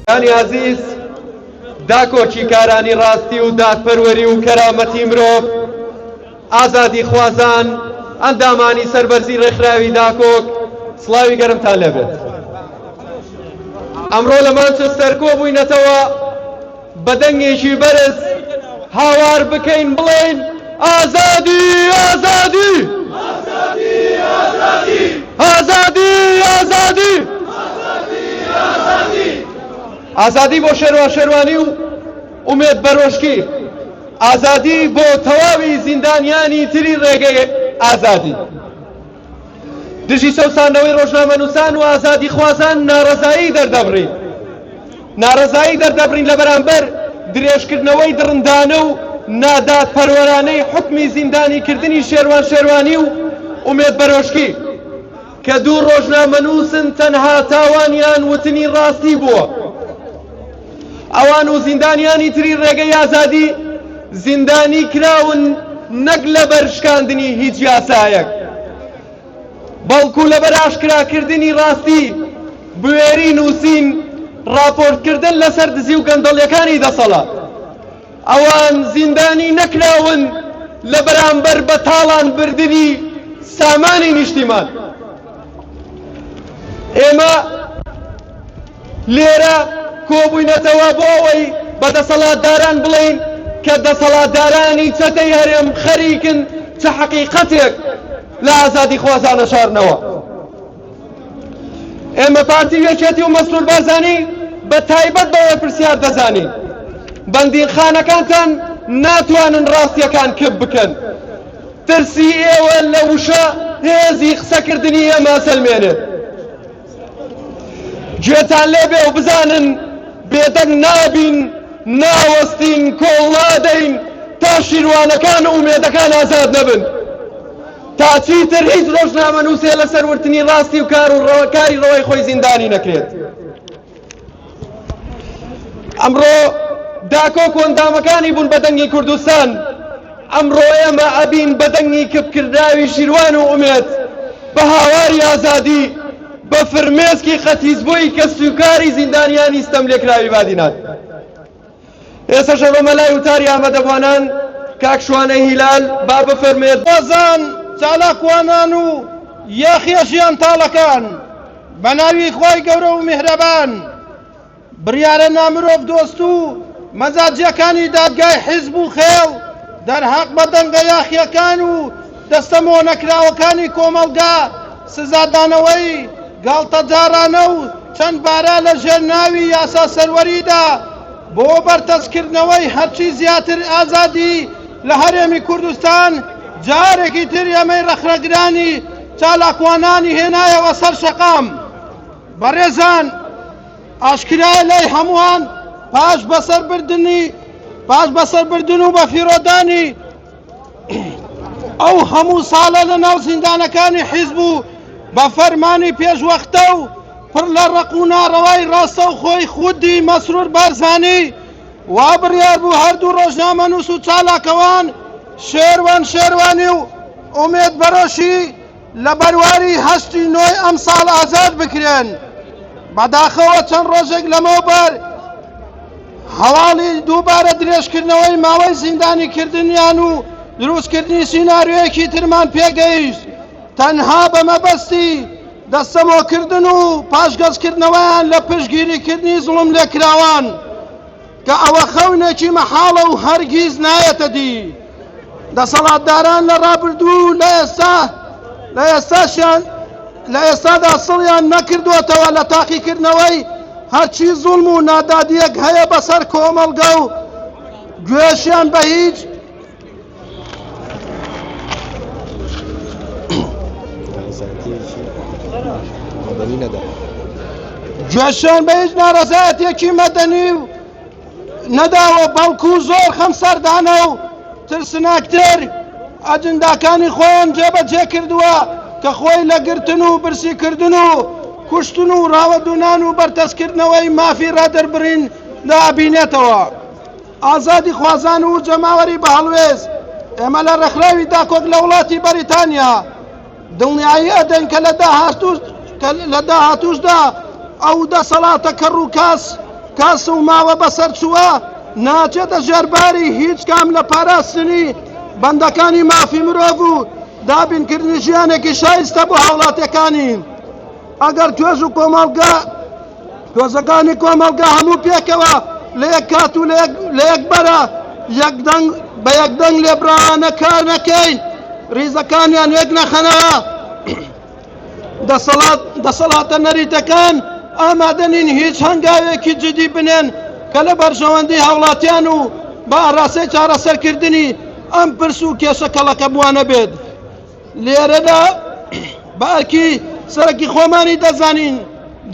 برایانی ئازیز، داکۆکیکارانی ڕاستی و دادپەروەری و کەرامەتی مرۆڤ، ئازادیخوازان، ئەندامانی سەربەرزی ڕێکخراوی داکۆک، سڵاوی گەرمتان لێبێت. ئەمڕۆ لە مانچستەر کۆبووینەتەوە بە دەنگێکی بەرز هاوار بکەین بڵێین ئازادی ئازادی ئازادی ئازادی ئازادی بۆ شێروان شێروانی و ئومێد بەرۆشکی ئازادی بۆ تەواوی زیندانیانی تری ڕێگەی ئازادی. دژی چەوساندنەوەی ڕۆژنامەنووسان و ئازادیخوازان ناڕەزایی دەردەبڕین. ناڕەزایی دەردەبڕین لە بەرامبەر درێژکردنەوەی دڕندانە و نادادپەروەرانەی حوکمی زیندانیکردنی شێروان شێروانی و ئومێد بەرۆشکی کە دوو ڕۆژنامەنووسن تەنها تاوانیان وتنی ڕاستی بووە. ئەوان و زیندانیانی تری ڕێگەی ئازادی زیندانی کراون نەک لەبەر شکاندنی هیچ یاسایەک، بەڵکو لەبەر ئاشکراکردنی ڕاستی، بوێری نووسین، ڕاپۆرتکردن لەسەر دزی و گەندەڵیەکانی دەسەڵات. ئەوان زیندانی نەکراون لە بەرامبەر بە تاڵان بردنی سامانی نیشتیمان. ئێمە لێرە کۆبووینەتەوە بۆ ئەوەی بە دەسەڵاتداران بڵێین کە دەسەڵاتدارانی چەتەی هەرێم خەریکن چ حەقیقەتێک لە ئازادیخوازان ئەشارنەوە. ئێمە پارتی و یەکێتی و مەسرور بارزانی بە تایبەت بە بەرپرسیار دەزانین. بەندینخانەکانتان ناتوانن ڕاستیەکان کپ بکەن. ترسی ئێوە لە وشە هێزی قسەکردنی ئێمە ئەسەلمێنێت. گوێتان لێبێ و بزانن بێدەنگ نابین، ناوەستین، کۆڵ نادەین تا شیروانەکان و ئومێدەکان ئازاد نەبن. تا چیتر هیچ ڕۆژنامەنووسێ لەسەر ورتنی ڕاستی و کار و کاری ڕەوای خۆی زیندانی نەکرێت. ئەمڕۆ داکۆک و ئەندامەکانی بوون بە دەنگی کوردستان، ئەمڕۆ ئێمە ئەبین بە دەنگی کپکردراوی شیروان و ئومێد، بە هاواری ئازادی، بە فرمێسکی قەتیسبووی کەسوکاری زیندانیانی ستەملێکراوی بادینان. ئێستەش ئەڕۆمە لای وتاری ئامادەبوانان، کاک شوانە هیلال با بفەرموێت. بازان، چالاکوانان و یاخیە ژیان تاڵەکان، بە ناوی خوای گەورە و میهرەبان، بڕیارە نامرۆڤ دۆست و مەزاجیەکانی دادگای حیزب و خێڵ دەرهەق بە دەنگە یاخیەکان و دەستەمۆ نەکراوەکانی کۆمەڵگا سزادانەوەی گاڵتەجاڕانە و چەند بارە لە ژێر ناوی یاسا سەروەریدا بۆ بەرتەسکردنەوەی هەرچی زیاتر ئازادی لە هەرێمی کوردستان جارێکی تر ئێمەی ڕەخنەگرانی چالاکوانانی هێنایەوە سەر شەقام. بەڕێزان ئاشکرایە لای هەمووان پاش بەسەربردنی پاش بەسەربردن و بەفیڕۆدانی ئەو هەموو ساڵە لە ناو زیندانەکانی حیزب و بە فەرمانی پێشوەختە و پڕ لە ڕق و ناڕەوای ڕاستەوخۆی خودی مەسرور بارزانی وا بڕیار بوو هەردوو ڕۆژنامەنووس و چالاکەوان شێروان شێروانی و ئومێد بەرۆشی لە بەرواری هەشتی نۆی ئەمساڵ ئازاد بکرێن. بەداخەوە چەند ڕۆژێک لەمەوبەر هەواڵی دووبارە درێژکردنەوەی ماوەی زیندانیکردنیان و دروستکردنی سیناریۆیەکی ترمان پێگەیشت تەنها بە مەبەستی دەستەمۆکردن و پاشگەزکردنەوەیان لە پشتگیریکردنی زوڵملێکراوان. کە ئەوە خەونێکی مەحاڵە و هەرگیز نایەتە دی. دەسەڵاتداران لە ڕابردوو و لە ئێستا لە ئێستاشیان لە ئێستادا سڵیان نەکردووەتەوە لە تاقیکردنەوەی هەرچی زوڵم و نادادیەک هەیە بەسەر کۆمەڵگە و گوێشیان بە هیچ گوێشیان بە هیچ ناڕەزایەتیەکی مەدەنی و نەداوە بەڵکو زۆر خەم سەردانە و ترسناکتر ئەجنداکانی خۆیان جێبەجێ کردووە کە خۆی لە گرتن و برسیکردن و کوشتن و ڕاوەدوونان و بەرتەسکردنەوەی مافی ڕادەربڕین دا ئەبینێتەوە. ئازادیخوازان و جەماوەری بەهەڵوێست. ئێمە لە ڕێکخراوی داکۆک لە وڵاتی بەریتانیا دڵنیایی ئەدەین کە لە داهاتوو کە لە داهاتووشدا ئەو دەسەڵاتە کەڕ و کاس کاس و ماوە بەسەر چووە ناچێتە ژێرباری هیچ کام لە پاراستنی بەندەکانی مافی مرۆڤ و دابینکردنی ژیانێکی شایستە بۆ هاوڵاتیەکانی. ئەگەر توێژ و کۆمەڵگە توێژەکانی کۆمەڵگە هەموو پێکەوە لە یەک کات و لە یەک بەرە یەکدەنگ بە یەکدەنگ لێبراوانە کار نەکەین ریزەکانیان یەک نەخەنەوە دەسەڵات دەسەڵاتە نەریتەکان ئامادە نین هیچ هەنگاوێکی جدی بنێن کە لە بەرژەوەندی هاوڵاتیان و بە ئاراستەی چارەسەرکردنی ئەم پرس و کێشە کەڵەکەبووانە بێت. لێرەدا بە ئەرکی سەرەکی خۆمانی دەزانین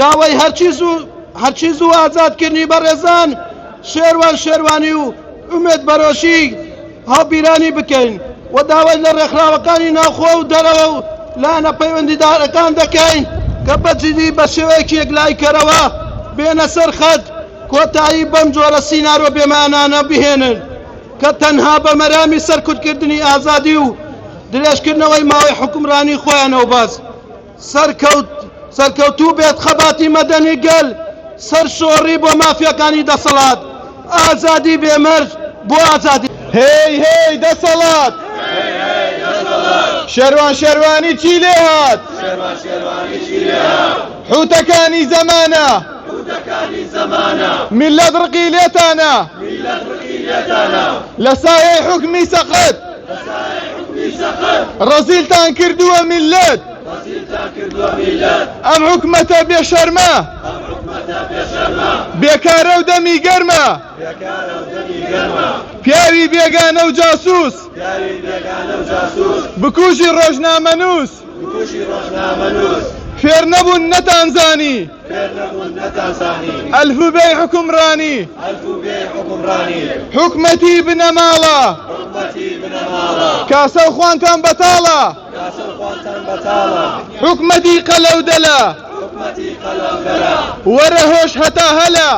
داوای هەرچی زوو هەرچی زوو ئازادکردنی بەڕێزان شێروان شێروانی و ئومێد بەرۆشی هاوبیرانی بکەین و داوای لە ڕێکخراوەکانی ناوخۆ و دەرەوە و لایەنە پەیوەندیدارەکان دەکەین کە بە جدی بە شێوەیەکی یەکلاییکەرەوە بێنە سەر خەت کۆتایی بەم جۆرە سیناریۆ بێمانانە بهێنن. کە تەنها بە مەرامی سەرکوتکردنی ئازادی و درێژکردنەوەی ماوەی حوکمڕانی خۆیانەوە بەس سەرکەوت سەرکەوتوو بێت خەباتی مەدەنی گەل سەرشۆڕی بۆ مافیاکانی دەسەڵات ئازادی بێ مەرج بۆ ئازادی. هێی هێی دەسەڵات شێروان شێروانی چی لێ هات حوتەکانی زەمانە میللەت ڕقی لێتانە لە سایەی حوکمی سەقەت ڕەزیلتان کردووە میللەت ئەم حکومەتە بێ شەرمە بێکارە و دەمی گەرمە پیاوی بێگانە و جاسوس بکوژی ڕۆژنامەنووس فێر نەبوون نەتانزانی ئەلفوبێی حوکمڕانی حکومەتی بنەماڵە کاسە و خوانتان بەتاڵە حکومەتی قەلەودەلە وەرە هۆش هەتا هەلە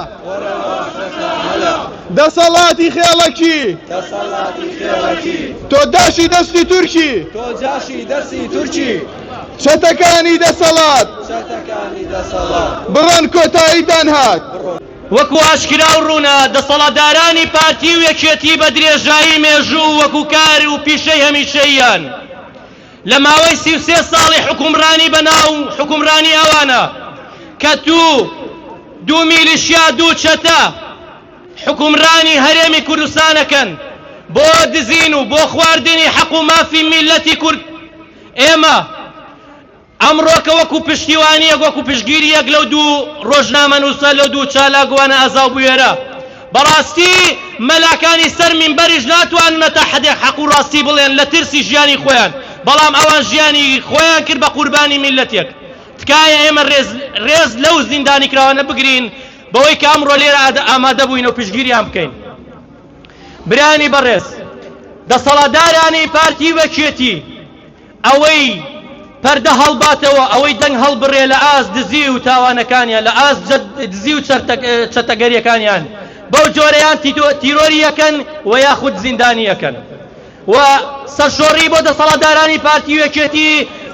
دەسەڵاتی خێڵەکی تۆ داشی دەستی تورکی چەتەکانی دەسەڵات بڕۆن کۆتاییتان هات. وەکو ئاشکرا و ڕوونە دەسەڵاتدارانی پارتی و یەکێتی بە درێژایی مێژوو و وەکو کار و پیشەی هەمیشەییان لە ماوەی 33 ساڵی حوکمڕانی بەناو حوکمڕانی ئەوانە کە تو دوو میلیشیا دوو چەتە حوکمڕانی هەرێمی کوردستانەکەن بۆ دزین و بۆ خواردنی حەق و مافی میللەتی کورد ئێمە ئەمڕۆکە وەکو پشتیوانیەک وەکو پشتگیریەک لەو دوو ڕۆژنامەنووسە لەو دوو چالاکوانە ئازا و بوێرە بەڕاستی مەلاکانی سەر مینبەریش ناتوانن تا حەدێک حەق و ڕاستی بڵێن لە ترسی ژیانی خۆیان بەڵام ئەوان ژیانی خۆیان کرد بە قوربانی میللەتێک تکایە ئێمە ڕێز ڕێز لەو زیندانیکراوانە بگرین بەوەی کە ئەمڕۆ لێرە ئامادە بووین و پشتگیریان بکەین. برایانی بەڕێز، دەسەڵاتدارانی پارتی و یەکێتی ئەوەی پەردە هەڵباتەوە، ئەوەی دەنگ هەڵبڕێ لە ئاست دزی و تاوانەکانیان، لە ئاست دزی و چەتەگەریەکانیان، بەو جۆرەیان تیرۆری یەکەن و یاخود زیندانی یەکەن و سەرشۆڕی بۆ دەسەڵاتدارانی پارتی و یەکێتی،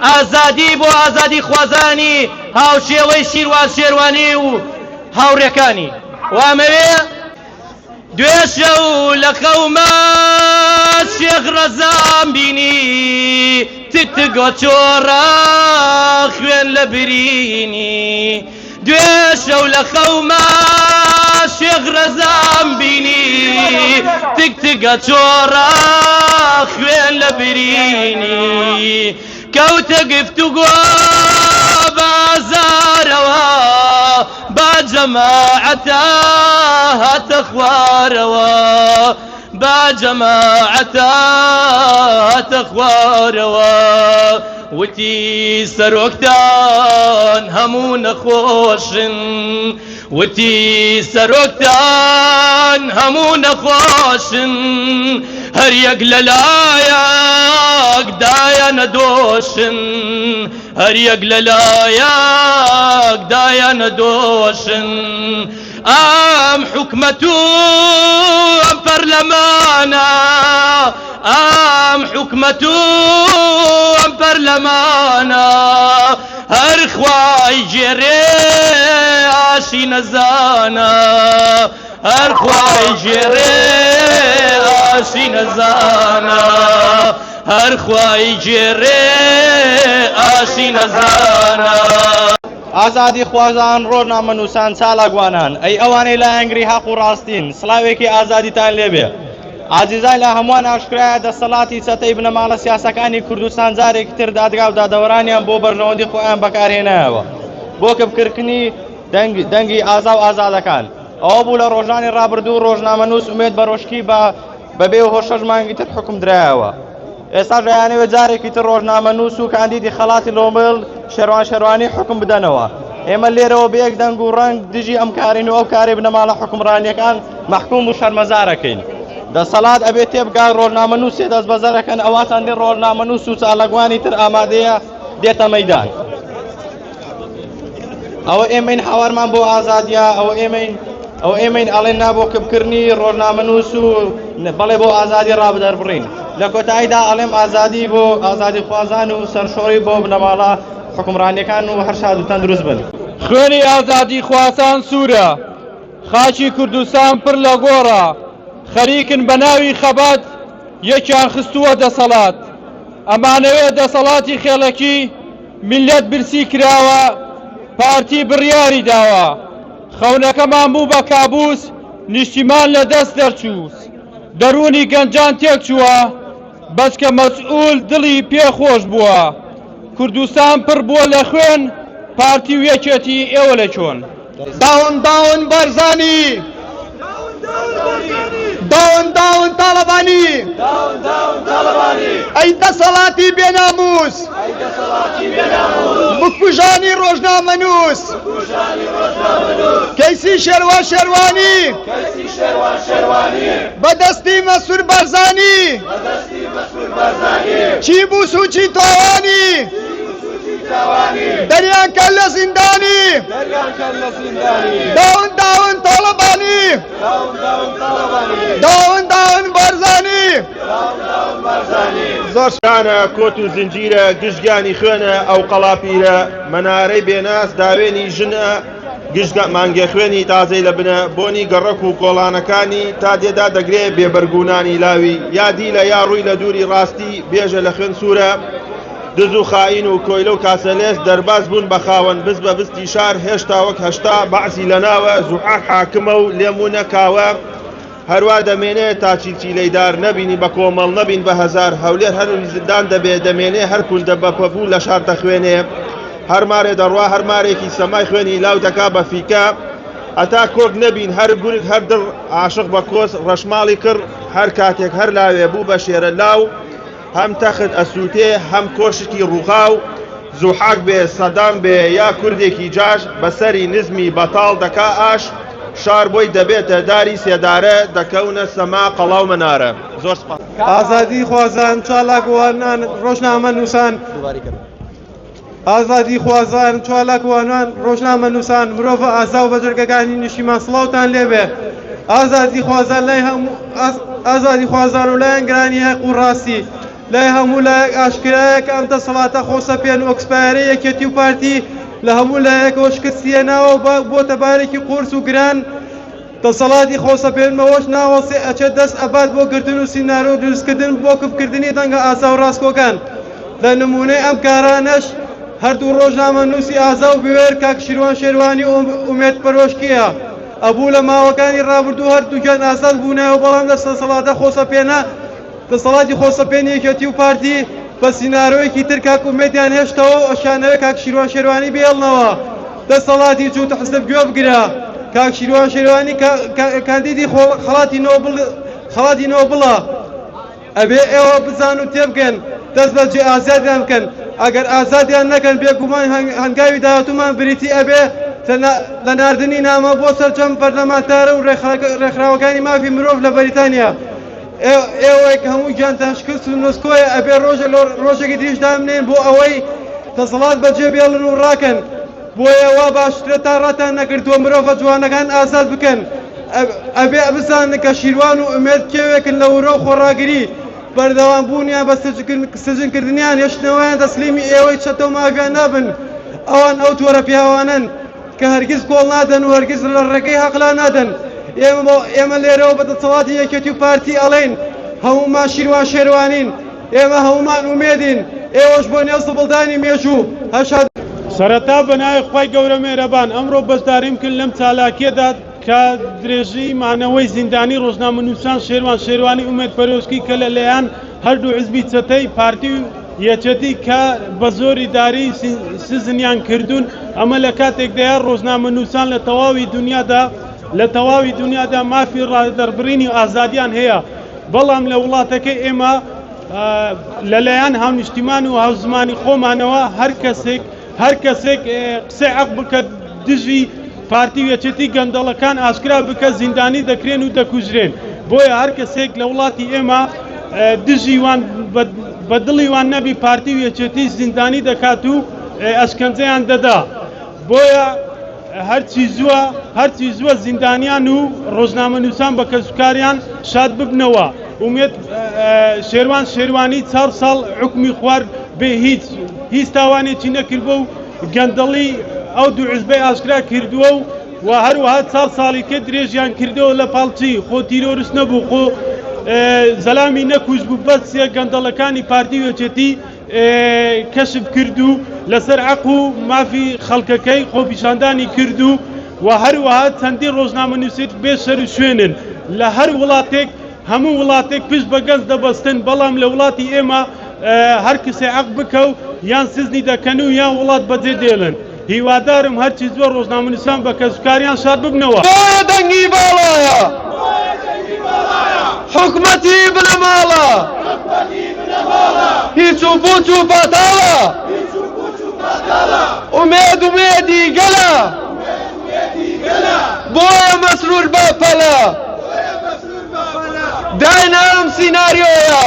ئازادی بۆ ئازادیخوازانی هاوشێوەی شیروان شێروانی و هاوڕێکانی و ئەمەوێ دوێ شەو لە خەوما شێخ ڕەزام بینی تک تک چۆڕا خوێن لە برینی دوێ شەو لە خەوما شێخ ڕەزام بینی تک تک چۆڕا خوێن لە برینی کەوتە گفتوگۆ بازارەوە با جەماعەتە هاتە خوارەوە با جەماعەتە هاتە خوارەوە وتی سەرۆکتان هەموو نەخۆشن وتی سەرۆکتان هەموو نەخۆشن هەر یەک لەلایەک دایانە دۆشن هەر یەک لەلایەک دایانە دۆشن ئەم حکومەت و ئەم پەرلەمانە ئەم. حکومەت و ئەم پەرلەمانە، هەر خوای گێرێ ئاشی نەزانە، هەر خوای گێرێ ئاشی نەزانە، هەر خوای گێرێ ئاشی نەزانە. ئازادیخوازان، ڕۆژنامەنووسان، چالاکوانان، ئەی ئەوانەی لایەنگری هەق و ڕاستین، سڵاوێکی ئازادیتان لێبێ. ئازیزان لە هەمووان ئاشکرایە دەسەڵاتی چەتەی بنەماڵە سیاسەکانی کوردستان جارێکی تر دادگا و دادەوەرانیان بۆ بەرژەوەندی خۆیان بەکارهێنایەوە بۆ کپکردنی دەنگ دەنگی ئازا و ئازادەکان. ئەوە بوو لە ڕۆژانی ڕابردوو ڕۆژنامەنووس ئومێد بەرۆشکی بە بەبێ هۆ شەش مانگی تر حوکم درایەوە. ئێستاش ئەیانەوێت جارێکی تر ڕۆژنامەنووس و کاندیدی خەڵاتی نۆبڵ شێروان شێروانی حوکم بدەنەوە. ئێمە لێرەوە بە یەک دەنگ و ڕەنگ دژی ئەم کارین و ئەو کارەی بنەماڵە حوکمڕانییەکان مەحکوم و شەرمەزارەکەین. دەسەڵات ئەبێ تێبگات ڕۆژنامەنووسێ دەستبەزەرەکەن ئەوا چەندین ڕۆژنامەنووس و چالاکوانی تر ئامادەیە دێتە مەیدان. ئەوە ئێمەین هاوارمان بۆ ئازادیە، ئەوە ئێمەین ئەوە ئێمەین ئەڵێن نا بۆ کپکردنی ڕۆژنامەنووس و بەڵێ بۆ ئازادی ڕابدەربڕین. لە کۆتاییدا ئەڵێم ئازادی بۆ ئازادیخوازان و سەرشۆڕی بۆ بنەماڵە حوکمڕانیەکان و هەر شاد و تەندروست بن. خوێنی ئازادیخوازان سوورە، خاکی کوردستان پڕ لە گۆڕە، خەریکن بە ناوی خەبات یەکیان خستووە دەسەڵات. ئەمانەوێ دەسەڵاتی خێڵەکی میللەت برسی کراوە، پارتی بڕیاری داوە، خەونەکەمان بوو بە کابوس، نیشتیمان لە دەست دەرچوو، دەروونی گەنجان تێکچووە، بەچکە مەسئول دڵی پێ خۆش بووە، کوردستان پڕ بووە لە خوێن، پارتی و یەکێتی ئێوە لە کوێن؟ داون داون بارزانی داون داون تاڵەبانی ئەی دەسەڵاتی بێناموس بکوژانی ڕۆژنامەنووس کەیسی شێروان شێروانی بەدەستی مەسور بارزانی چی بوو سوچی تاوانی دەریان کەن لە زیندانی داون داون تاڵەبانی داون داون بارزانی زۆر شانە کۆت و زنجیرە گشت گیانی خوێنە ئەو قەڵا پیرە مەنارەی بێناز داوێنی ژنە گشت مانگێ خوێنی تازەی لە بنە بۆنی گەڕەک و کۆڵانەکانی تا دێدا دەگرێ بێبەرگونانی لاوی یا دیلە یا ڕووی لە دووری ڕاستی بێژە لە خوێن سوورە دز و خائین و کۆیلە و کاسەلێس دەرباز بوون بە خاوەن بز بە بستی شار هێشتا وەک 80 بەعسی لەناوە زوحاک حاکمە و لێمونە کاوە هەروا دەمێنێ تا چیلچیلەی دار نەبینی بە کۆمەڵ نەبین بە هەزار هەولێر هەر زیندان دەبێ دەمێنێ هەر کوندە بە پەپوو لە شار دەخوێنێ هەر مارێ دەڕوا هەر مارێکی سەمای خوێنی لاو دەکا بە فیکە ئەتا کۆک نەبین هەر گورگ هەر دڕ عاشق بە کۆس ڕەشماڵی کڕ هەر کاتێک هەر لاوێ بوو بە شێرە لاو هەم تەخت ئەسووتێ هەم کۆشکی ڕووخاو، زوحاک بێ سەدام بێ یا کوردێکی جاش، بە سەری نزمی بەتاڵ دەکا ئاش، شار بۆی دەبێتە داری سێدارە، دەکەونە سەما قەڵا و مەنارە. زۆر سپاس. ئازادی خوازان، چالاکوانان، ڕۆژنامەنووسان. ئازادیخوازان، چالاکوانان، ڕۆژنامەنووسان، مرۆڤە ئازا و بەجەرگەکانی نیشتیمان سڵاوتان لێبێ. ئازادیخوازان لای هەموو ئازادیخوازان و لایەنگرانی هەق و ڕاستی لای هەموو لایەک ئاشکرایە کە ئەم دەسەڵاتە خۆسەپێن و ئەکسپایەرەی یەکێتی و پارتی لە هەموو لایەکەوە شکستی هێناوە و بۆتە بارێکی قورس و گران دەسەڵاتی خۆسەپێن بەوەش ناوەستێ ئەچێت دەست ئەبات بۆ گرتن و سینارۆ دروستکردن بۆ کپکردنی دەنگە ئازا و ڕاستگۆکان لە نمونەی ئەم کارانەش هەردوو ڕۆژنامەنووسی ئازا و بوێر کاک شیروان شێروانی و ئومێد پەرۆشکییە ئەبوو لە ماوەکانی ڕابردوو هەردووکیان ئازاد بوونایەوە بەڵام لە دەسەڵاتە خۆسەپێنە دەسەڵاتی خۆسەپێنی یەکێتی و پارتی بە سینارۆیەکی تر کاک ئومێدیان هێشتەوە و ئەشیانەوێ کاک شیروان شێروانی بهێڵنەوە دەسەڵاتی جووت حزب گوێ بگرە کاک شیروان شێروانی کاندیدی خەڵاتی نۆبڵ خەڵاتی نۆبڵە ئەبێ ئێوە بزان و تێبگەن دەست بەجێ ئازادیان بکەن ئەگەر ئازادیان نەکەن بێگومان هەنگاوی داهاتوومان بریتی ئەبێ لە ناردنی نامە بۆ سەرجەم پەرلەمانتارە و ڕێکخراوەکانی مافی مرۆڤ لە بەریتانیا ئێوەی کە هەموو گیانتان شکست و نسکۆیە ئەبێ ڕۆژە لە ڕۆژێکی تریش دابنێن بۆ ئەوەی دەسەڵات بەجێ بێڵن و ڕاکەن بۆیە وا باشترە تا ڕاتان نەکردووە مرۆڤە جوانەکان ئازاد بکەن ئەبێ بزانن کە شیروان و ئومێد کێوێکن لە ورە و خۆڕاگری. بەردەوام بوونیان بە سجنکردنیان هێشتنەوەیان تەسلیمی ئێوەی چەتە و مافیا نابن. ئەوان ئەو تۆرە پیاوانەن کە هەرگیز کۆڵ نادەن و هەرگیز لە ڕێگەی حەق لا نادەن. ئێمە لێرەوە بە دەسەڵاتی یەکێتی و پارتی ئەڵێین هەموومان شیروان شێروانین، ئێمە هەموومان ئومێدین، ئێوەش بۆ نێو زبڵدانی مێژوو هەشا. سەرەتا بەناوی خوای گەورە مێرەبان ئەمڕۆ بەشداریم کرد لەم چالاکیەدا کە درێژی مانەوەی زیندانی ڕۆژنامەنووسان شێروان شێروانی ئومێد پەرۆشکی کە لەلایەن هەردوو حزبی چەتەی پارتی و یەکێتی کە بە زۆری داری سزنیان کردوون ئەمە لە کاتێکدایە ڕۆژنامەنووسان لە تەواوی دنیادا لە تەواوی دنیادا مافی ڕادەربڕینی ئازادیان هەیە بەڵام لە وڵاتەکەی ئێمە لەلایەن هاونیشتیمان و هاوزمانی خۆمانەوە هەر کەسێک هەر کەسێک قسەی عەق بکە دژی پارتی و یەکێتی گەندەڵەکان ئاشکرا بکە زیندانی دەکرێن و دەکوژرێن بۆیە هەر کەسێک لە وڵاتی ئێمە دژی وان بە دڵی وان نەبی پارتی و یەکێتی زیندانی دەکات و ئەشکەنجەیان دەدا بۆیە هەرچی زووە هەرچی زووە زیندانیان و ڕۆژنامەنووسان بە کەسوکاریان شاد ببنەوە. ئومێد شێروان شێروانی چار ساڵ حوکمی خوارد بێ هیچ هیچ تاوانێکی نەکردووە و گەندەڵی ئەو دوو حزبەی ئاشکرا کردووە و و هەروەها چار ساڵی کە درێژیان کردەوە لە پاڵچی خۆ تیرۆرست نەبوو خۆ زەلامی نەکوژ بوو بەس گەندەڵەکانی پارتی و یەکێتی کەشف کرد و لەسەر عەق و مافی خەڵکەکەی خۆپیشاندانی کرد و و هەروەها چەندین ڕۆژنامەنووسیت بێ سەر و شوێنن لە هەر وڵاتێک هەموو وڵاتێک پشت بە گەنج دەبەستن بەڵام لە وڵاتی ئێمە هەر کەسێ عەق بکە و یان سزنی دەکەن و یان وڵات بەجێ دێڵن هیوادارم هەرچی زووە ڕۆژنامەنووسان بە کەسوکاریان شاد ببنەوە. بۆیە دەنگی باڵایە حکومەتی بنەماڵە هیچ و پوچ و پاتاڵە ئومێد ئومێدی گەلە بۆیە مەسرور بە پەلە داینا ئەم سیناریۆیە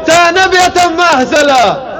تا نەبێتە مەهزەلە.